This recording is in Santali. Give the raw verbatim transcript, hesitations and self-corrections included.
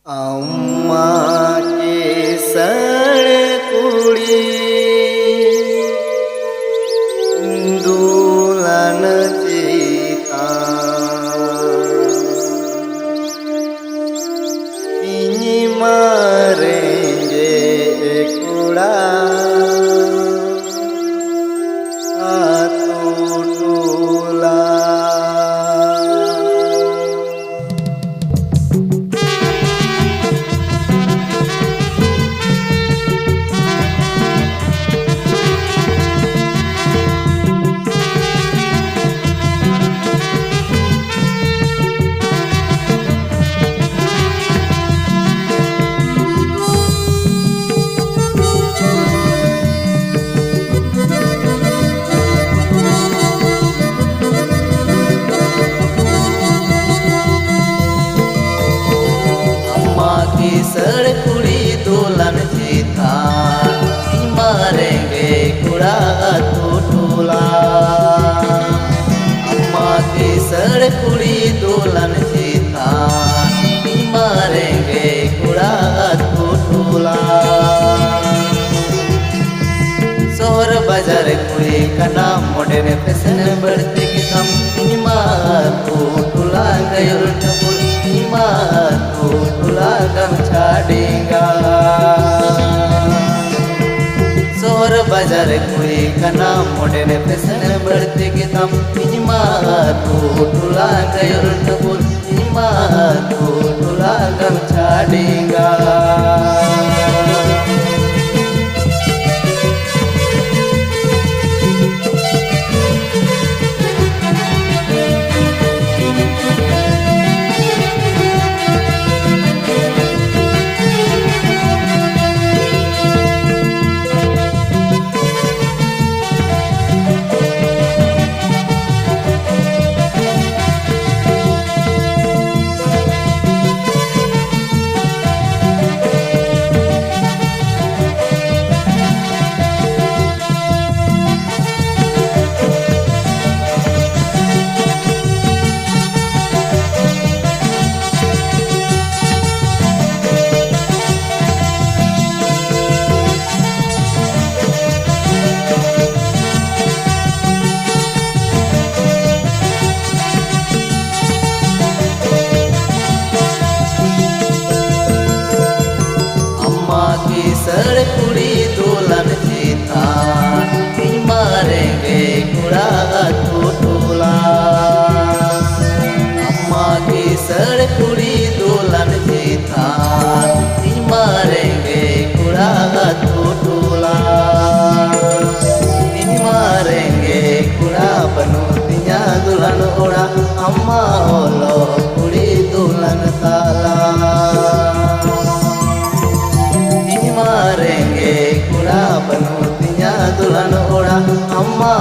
ᱟᱢ ᱢᱟ ᱠᱤᱥᱟᱹᱬ ᱠᱩᱲᱤ ᱫᱩᱞᱟᱱ ᱪᱮᱛᱟᱱ, ᱤᱧ ᱢᱟ ᱨᱮᱸᱜᱮᱡ ᱠᱚᱲᱟ ᱟᱛᱳ ᱴᱚᱞᱟ᱾ ᱟᱢ ᱢᱟ ᱠᱤᱥᱟᱹᱬ ᱠᱩᱲᱤ ᱫᱩᱞᱟᱱ ᱪᱮᱛᱟᱱ, ᱤᱧ ᱢᱟ ᱨᱮᱸᱜᱮᱡ ᱠᱚᱲᱟ ᱟᱛᱳ ᱴᱚᱞᱟ᱾ ᱟᱢ ᱢᱟ ᱠᱤᱥᱟᱹᱬ ᱠᱩᱲᱤ ᱫᱩᱞᱟᱱ ᱪᱮᱛᱟᱱ, ᱤᱧ ᱢᱟ ᱨᱮᱸᱜᱮᱡ ᱠᱚᱲᱟ ᱟᱛᱳ ᱴᱚᱞᱟ᱾ ᱥᱚᱦᱚᱨ ᱵᱟᱡᱟᱨ ᱠᱩᱲᱤ ᱠᱟᱱᱟᱢ, modern fashion ᱵᱟᱹᱲᱛᱤ ᱜᱮᱛᱟᱢ, ᱤᱧ ᱢᱟ ᱟᱛᱳ ᱴᱚᱞᱟ ᱜᱟᱭᱚᱞ ᱴᱷᱟᱹᱠᱩᱨ, ᱤᱧ ᱢᱟ ᱟᱛᱳ ᱴᱚᱞᱟ ᱜᱟᱢᱪᱷᱟ ᱰᱮᱸᱜᱟ᱾ ᱥᱚᱦᱚᱨ ᱵᱟᱡᱟᱨ ᱠᱩᱲᱤ ᱠᱟᱱᱟᱢ, modern fashion ᱵᱟᱹᱲᱛᱤ ᱜᱮᱛᱟᱢ, ᱤᱧ ᱢᱟ ᱟᱛᱳ ᱴᱚᱞᱟ ᱜᱟᱭᱚᱞ ᱴᱷᱟᱹᱠᱩᱨ, ᱤᱧ ᱢᱟ ᱟᱛᱳ ᱴᱚᱞᱟ ᱜᱟᱢᱪᱷᱟ ᱰᱮᱸᱜᱟ᱾ ᱥᱟᱹᱲ ᱠᱩᱲᱤ ᱫᱩᱞᱟᱱ ᱪᱮᱛᱟᱱ, ᱤᱧ ᱢᱟ ᱨᱮᱸᱜᱮᱡ ᱠᱚᱲᱟ ᱟᱹᱛᱩ ᱴᱚᱞᱟ᱾ ᱤᱧ ᱢᱟ ᱨᱮᱸᱜᱮᱡ ᱠᱚᱲᱟ ᱵᱟᱹᱱᱩᱜ ᱛᱤᱧᱟ ᱫᱩᱞᱟᱱ ᱚᱲᱟᱜ, ᱟᱢ ᱢᱟ ᱚᱞᱚᱜ ᱠᱩᱲᱤ ᱫᱩᱞᱟᱱ ᱛᱟᱞᱟ᱾ ᱤᱧ ᱢᱟ ᱨᱮᱸᱜᱮᱡ ᱠᱚᱲᱟ ᱵᱟᱹᱱᱩᱜ ᱛᱤᱧᱟ ᱫᱩᱞᱟᱱ ᱚᱲᱟᱜ, ᱟᱢ ᱢᱟ